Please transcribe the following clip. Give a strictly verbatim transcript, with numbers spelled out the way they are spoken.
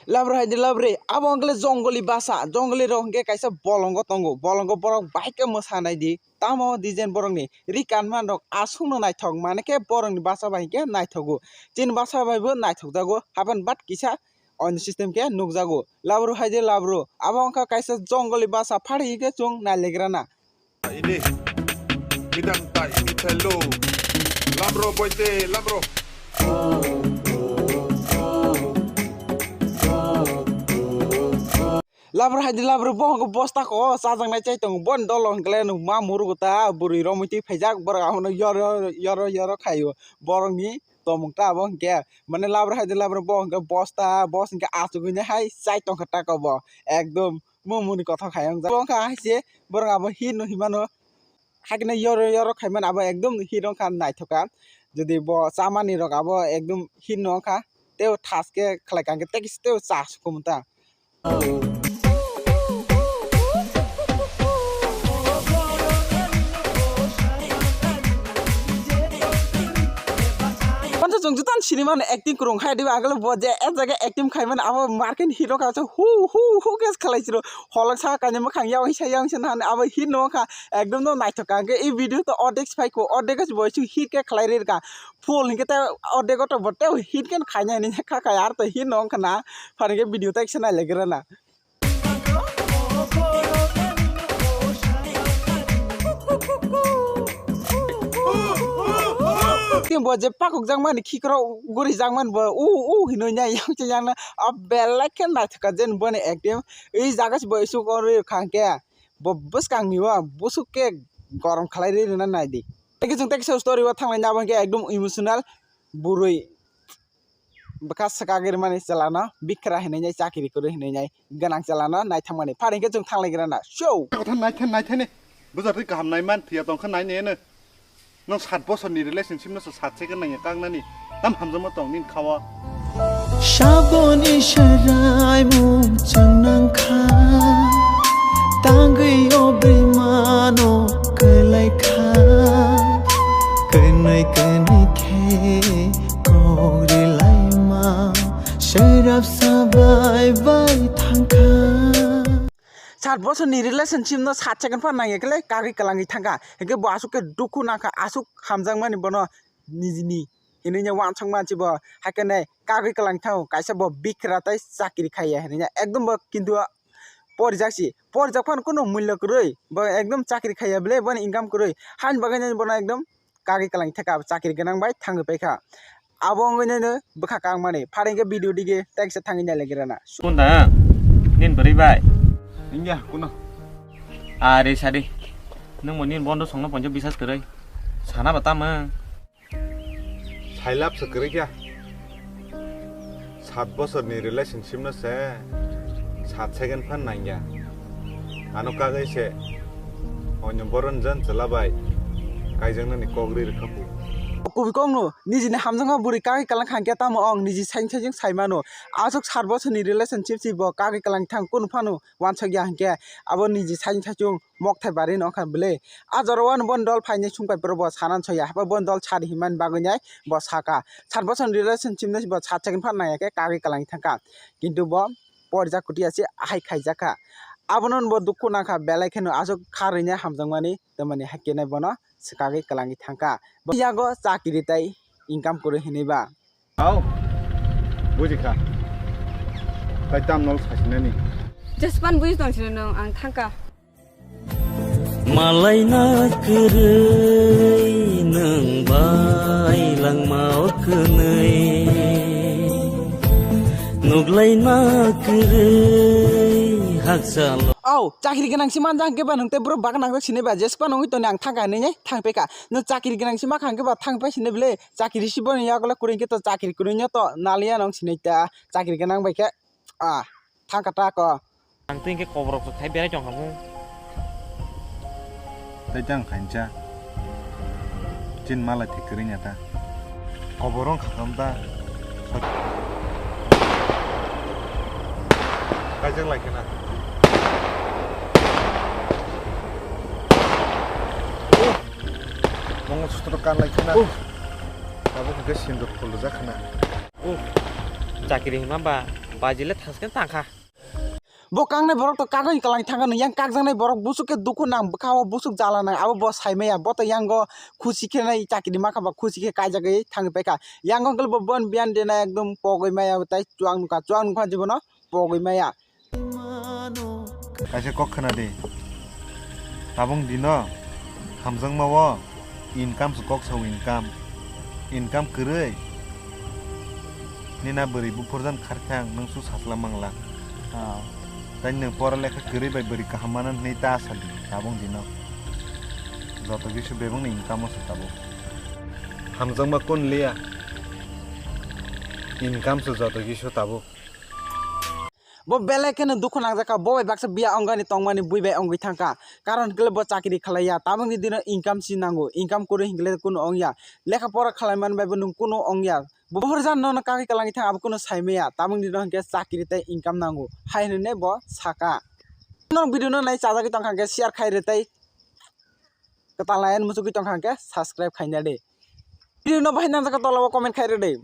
Labra hai di labri, abo wngkha le jongoli basa, jongoli rok hwnkhe kaisa bolongo tongo, bolongo borok bahai khe mwsanai di, tamo design borokni ri kanman rok aswkno naithok, manwi khe borokni basa bai hwnkhe naithogo, chini basa bai bo naithokjago, haban bat kisa oini system khe nukjago. Labru hai di labru, abo wngkha kaisa jongoli basa, phari hwnkhe chwng nailegrana. Ini, midang ta ini thelo. Lamro boite, lamro. Labro hai di labro, bo hwnko bosta ko chajaknai chai tongo, boni dolo hwnkhe le no ma murugo ta, bwrwi romwi twi phaijak, borok abono yoro yoro yoro khaio, borokni tomung ta abo hwnkhe, mane labro hai di labro, bo hwnkhe bosta, bos hwnkhe achugwi nai hai chai tongkha ta ko bo, ekdom mumuni kothok hai wngjak. Bo wngkha hai se, borok abo hit no hinmano, haikhe no yoro yoro khaimani abo ekdom hit wngkha naithoka. Jodi bo chamani rok abo ekdom hit no wngkha, tei thas khe khlai kha hwnkhe tei kisa tei cha sukumu ta. Pansa chwng jutan sinimani acting kwrwng hai diba, agalo bo je ek jaga acting khaimani abo market hero kha hu hu hu khe khlai siro, holok sa kaini mwkhang yawi sa yawi sa nahani abo hit no kha, ekdom no naithok kha. Hwnkhe e video to ordek phai kho, ordek bo hit khe khlai ri kha, full hwnkhe tei ordek to bo tei hit khe khainai ni kha kha ar to hit no kha na, phani khe video tai kisa nai lai gra na. Tei bo je pakuk jakmani khikrok guri jakmani bo u u hinui nai yang chang yang na a belai khe naithok kha je boni acting. I jaga se bo isuk ori khang khe bo bwskang ni o busuk khe gorom khlai ri rwna nai di. Tei khe chwng tei kisa story o thanglai na bo hwnkhe ekdom emotional bwrwi. Bwkha swkagwi rwmani chwlano bikra hinwi nai, chakiri kwrwi hinwi nai, gwnang chwlano naithangmani. Phari hwnkhe chwng thanglaigrana. Show! Kotha naithai naithai ni. Bwsa twi kaham nai man thwiya tongkha nai nene. Nwng sat bosorni relationship no sat second nangya kaknani. Tam hamjakma tong nini kha-o. Saboni serai mung chwng nangkha. Tangwi o bwrwi mano kwlai kha. Kwnwi kwnwi khe kok ri laima. Sharap sabai bai thangkha. Sat bosorni relationship no sat second phan nangya khe le kagwi kwlangwi thangkha. Hwnkhe bo aswk khe dukhu nangkha, aswk hamjakmani bono nijini hinwi uansukma si bo. Haikhe nai kagwi kwlangwi thango, kaisa bo bikra tei chakiri khaiya hinwi ekdom bo kintu porijak si. Porijak phano kunu mulya kwrwi, bo ekdom chakiri khaiya bwle, boni income kwrwi. Haini bagwi nai bono ekdom kagwi kwlangwi thangkha, chakiri gwnang bai thangwi paikha. Abo wngwi nai no bwkha kangmani. Phari hwnkhe video dige tei kisa thangwi nailaigwrana. Kunda, nini bwrwi bai? Wngya, kuno. Are sadi. Nwng bo nini bondo songno ponjo bisas kwrwi. Sana ba tamo. Sailap se kwrwi kya. Sat bosorni relationship no se sat second phan nangya. Ano kagwi se onyo boron jan chwla bai kaijaknani kok ri rwkha phu. Kubui kokno nijini hamjakma bwrwi kagwi kwlang kha hwnkhe tamo ong niji saini saichung saimano. Aswk sat bosorni relationship si bo kagwi kwlang thang kunu phano uansukya hwnkhe abo niji saini saichung mokthai bari no wngkha bwle. A jora o ano boni dol phainai sungpai phuru bo sana soya, haphai boni dol sadi himani bagwi nai bo saka. Sat bosorni relationship no bo sat second phan nangya khe kagwi kwlangwi thangkha. Kintu bo porijak kwtwi asi ahai khaijakha. Abono bo dukhu nangkha, belai kheno aswk kha rwina hamjakmani, tamani hakhe nai bono swkagwi kwlangwi thangkha. Bo yago chakiri tai income kwrwi hinwi ba. Au, bujikha. Tai tam nol sasinani. Jespan buji tong sini nung ang thangka. Malaina kwrwi nwng bai langma o kwnwi. Nuglaina kwrwi haksa lo. Au, chakri gwnang si manjak hwnkhe ba nwng tei borok bak nangjak sini ba, jespan wngwi toni ang thangka hinwi thangpeka. Nwng chakri gwnang si makha hwnkhe ba thangpai sini bwle. Chakiri si boni yago le kwrwi hwnkhe to chakiri kwrwi no to naliya nong sinai ta. Chakiri gwnang bai khe, ah, thang kha ta ko. Ang twi hwnkhe koborok chwk khai berai tong kha mu. Tei tang khaincha. Chin malai thik kwrwi nya ta. Kobor wng kha tam ta. Kaijak lai khena. Mongo sutro kan lai khena. Tabuk hwnkhe sindur phulujak khna. Uh, chakiri hima ba Baji le thangskhe tangkha. Bo kaknai borok to kagwi kwlangwi thangkha, nwng yang kakjaknai borok busuk khe dukhu nang bwkha o busuk jala nang, abo bo saimaya, bo to yango khusi khe nai chakri makha ba khusi khe kaijagwi thangwi paikha. Yango hwnkhe bo bon biyan dena ekdom pogwi maya tei chuwak nukha, chuwak nukha jibono pogwi maya. Kaisa kok khna di. Tabung dino hamjakma o income se kok sao income. Income kwrwi. Nina bwrwi buphurjan kharkhe ang nwng su sachla mangla. Ah. Tai nwng pora lekha kwrwi bai bwrwi kaham mana hwnwi ta sadi tabung dino. Joto kisu bebakni income o se tabuk. Hamjakma kun liya. Income se joto kisu tabuk. Bo belai kheno dukhu nangjakha, bo bai baksa biya ongani tongmani bui bai ongwi thangkha. Karon hwnkhe bo chakri khlaiya, tabukni dino income si nango, income kwrwi hwnkhe kunu ongya. Lekha pora khlaiman bai bo nwng kunu ongya. Bo hwrjan nono kagwi kwlangwi thang abo kunu saimaya, tabukni dino hwnkhe chakri tei income nango. Hai hwnwi bo saka. Norok video no nai chajagwi tongkha hwnkhe share khai rw tei kwtal nai muchugwi tongkha hwnkhe subscribe khaina di. Video no bahai nangjakha tola o comment khai rw di.